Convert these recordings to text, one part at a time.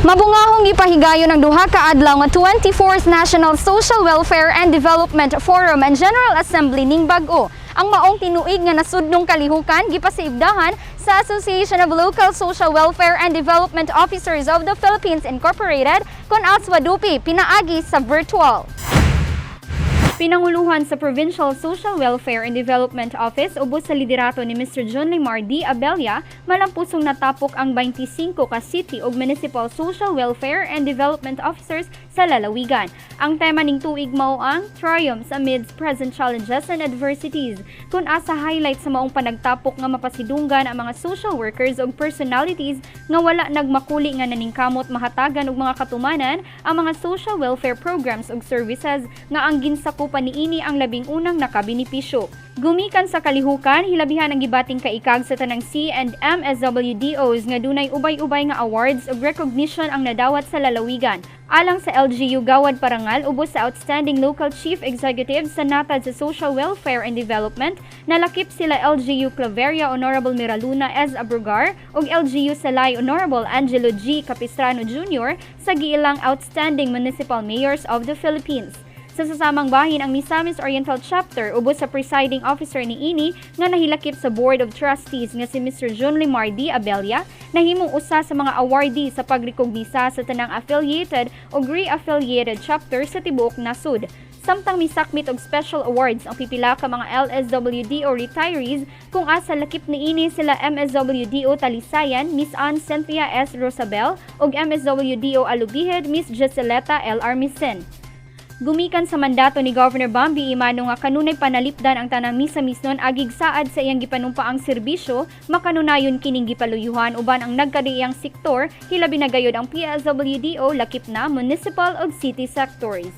Mabungahong gipahigayon ang duha ka adlaw nga 24th National Social Welfare and Development Forum and General Assembly ning bag-o. Ang maong tinuig nga nasudnong kalihukan gipasiibdahan sa Association of Local Social Welfare and Development Officers of the Philippines Incorporated kon ALSWADOPI pinaagi sa virtual. Pinanguluhan sa Provincial Social Welfare and Development Office ubos sa liderato ni Mr. John Limar D. Abella, malampusong natapok ang 25 ka city ug municipal social welfare and development officers sa lalawigan. Ang tema ning tuig mao ang Triumphs Amidst Present Challenges and Adversities. Kung asa highlight sa maong panagtapok nga mapasidunggan ang mga social workers ug personalities nga wala nagmakuli nga naningkamot mahatagan og mga katumanan ang mga social welfare programs ug services nga ang ginsakupan niini ang 11 ang nakabenepisyo. Gumikan sa kalihukan, hilabihan ang gibating kaikag sa tanang C and MSWDOs nga dunay ubay-ubay nga awards ug recognition ang nadawat sa lalawigan. Alang sa LGU Gawad Parangal, ubos sa Outstanding Local Chief Executive sa natad sa Social Welfare and Development, nalakip sila LGU Claveria Honorable Miraluna S. Abrugar ug LGU Salay Honorable Angelo G. Capistrano Jr. sa giilang Outstanding Municipal Mayors of the Philippines. Sa sasamang bahin, ang Misamis Oriental Chapter ubos sa presiding officer ni ini nga nahilakip sa Board of Trustees nga si Mr. John Limar D. Abella nahimong usa sa mga awardee sa pagrekognisa sa tanang affiliated o re-affiliated chapter sa tibuok nasud. Samtang misakmit og special awards ang pipila ka mga LSWDO retirees kung asa lakip niini sila MSWDO Talisayan Miss Ann Cynthia S. Rosabel ug MSWDO Alubijid Miss Giseleta L. Armisen. Gumikan sa mandato ni Governor Bambi Emano nga kanunay panalipdan ang tanang Misamisnon agig saad sa iyang gipanumpaang serbisyo, makanunayon kining gipaluyuhan uban ang nagkadaiyang sektor, hilabi na gayod ang PSWDO, lakip na municipal ug city sectors.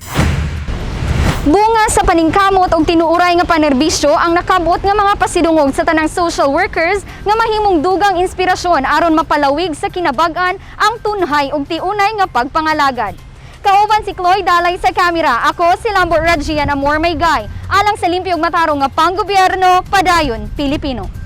Bunga sa paningkamot og tinuuray nga panerbisyo ang nakabot nga mga pasidungog sa tanang social workers nga mahimong dugang inspirasyon aron mapalawig sa kinabag-an ang tunhay ug tiunay nga pagpangalagad. Kauban si Chloe Dalay sa kamera, ako si Lambot Rajian Amor Maygay. Alang sa limpyo ug matarong nga panggobyerno, padayon Pilipino.